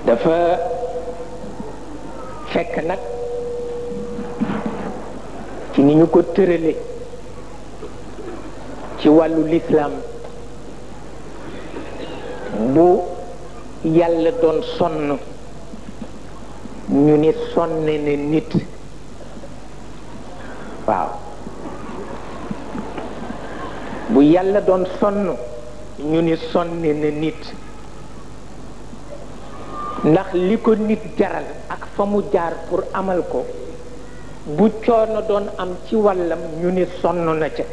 dafa fekk nag ci ni ñu ko tërale ci wàllu lislaam bu yàlla doon sonn ñu ni sonne ne nit waaw bu yàlla doon sonn ñu ni sonne ne nit ndax li ko nit jaral ak fa mu jaar pour amal ko bu coono doon am ci wàllam ñu ni sonn na ca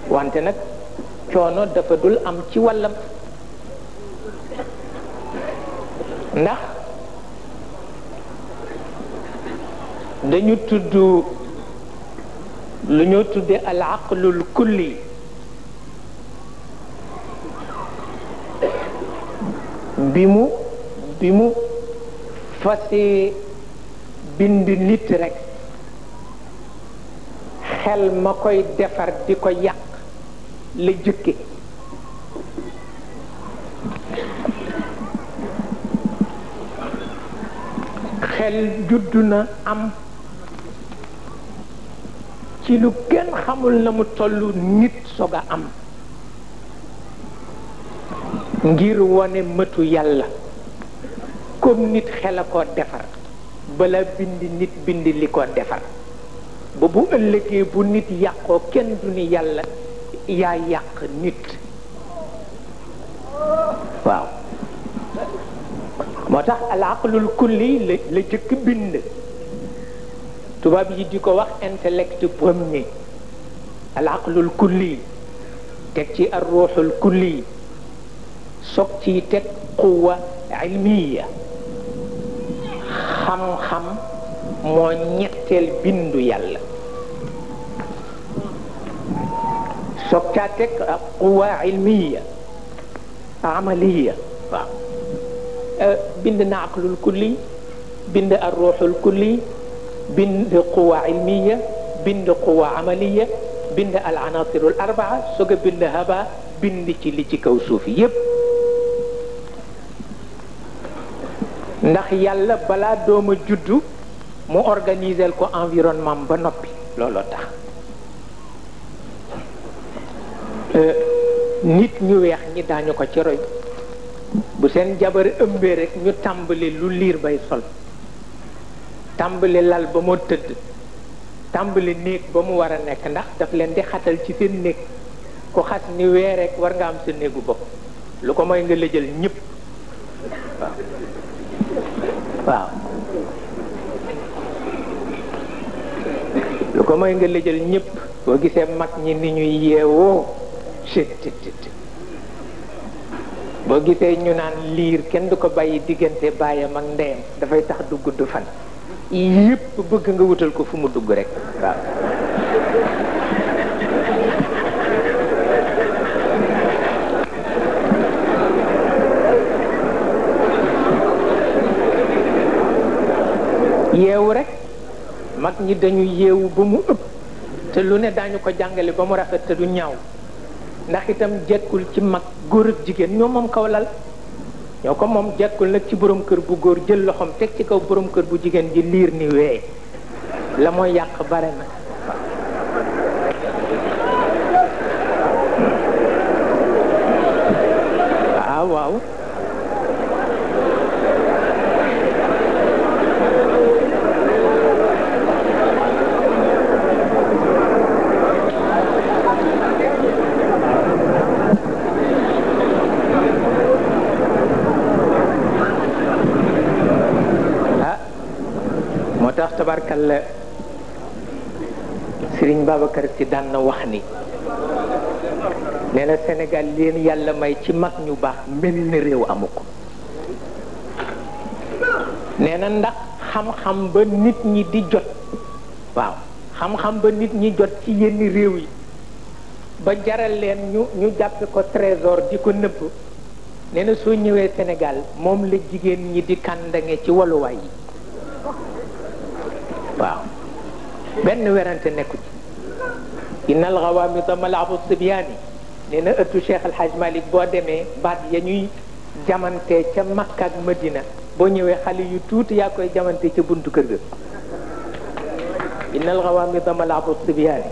wante nag coono dafa dul am ci wàllam ndax dañu tudd lu ñoo tudde al aqlul kulli bi mu fasee bind nit rekk xel ma koy defar di ko yàq la jëkke xel juddu na am ci lu kenn xamul na mu tollu nit soog a am ngir wone mëtu yàlla comme nit xel a ko defar bala bind nit bind li ko defar ba bu ëllëgee bu nit yàqoo kenn du ni yàlla yaa yàq nit waaw moo tax al aqlul kulli la jëkk bind tubaab yi di ko wax intellect premier al aqlul kulli teg ci ar ruuxul kulli soog ci teg quwa ilmiya xam-xam moo ñetteel bindu yàlla soog caa teg quwa ilmiya amaliya waaw bind na aqlul kulli bind ar ruuxul kulli bind quwa ilmiya bind quwa amaliya bind al anasirul arbaa soog a bind haba bind ci li ci kaw suuf yépp ndax yàlla balaa dooma juddu mu organiser ko environnement ba noppi looloo tax nit ñu weex ñi daañu ko ci roy bu seen jabar ëmbee rek ñu tàmbali lu liir bay sol tàmbali lal ba moo tëdd tàmbali néeg ba mu war a nekk ndax daf leen di xatal ci seen néeg ku xas ni wee rek war nga am sa néegu bopp lu ko mooy nga lëjal ñëpp waaw lu ko mooy nga lëjal ñëpp boo gisee mag ñi ni ñuy yeewoo boo gisee ñu naan liir kenn du ko bàyyi diggante baayam ak ndeyam dafay tax du gudd fan yépp bëgg nga wutal ko fu mu dugg rek waaw yeewu rek mag ñi dañu yeewu ba mu ëpp te lu ne daañu ko jàngale ba mu rafet te du ñaaw ndax itam jekkul ci mag góor ak jigéen ñoo moom kaw lal ñoo ko moom jekkul nag ci borom kër bu góor jël loxoom teg ci kaw borom kër bu jigéen ji liir ni wee la mooy yàq bare na waaw waaw tax tabarkalla Sëriñ Babacar Si daan na wax ni nee na Sénégal leen yàlla may ci mag ñu baax mel ni réew amu ko nee na ndax xam-xam ba nit ñi di jot waaw xam-xam ba nit ñi jot ci yenn réew yi ba jaral leen ñu jàppe ko trésor di ko nëbb nee na soo ñëwee Sénégal moom la jigéen ñi di kàndange ci waluwaay yi waaw benn werante nekku ci innal xawaamida malaabu sibyaani nee na ëttu Cheikh El Hadj Malick boo demee baat ya ñuy jamante ca Makka ak Madina boo ñëwee xale yu tuuti yaa koy jamante ca buntu kër ga innal ghawaamida malaabu sibyaani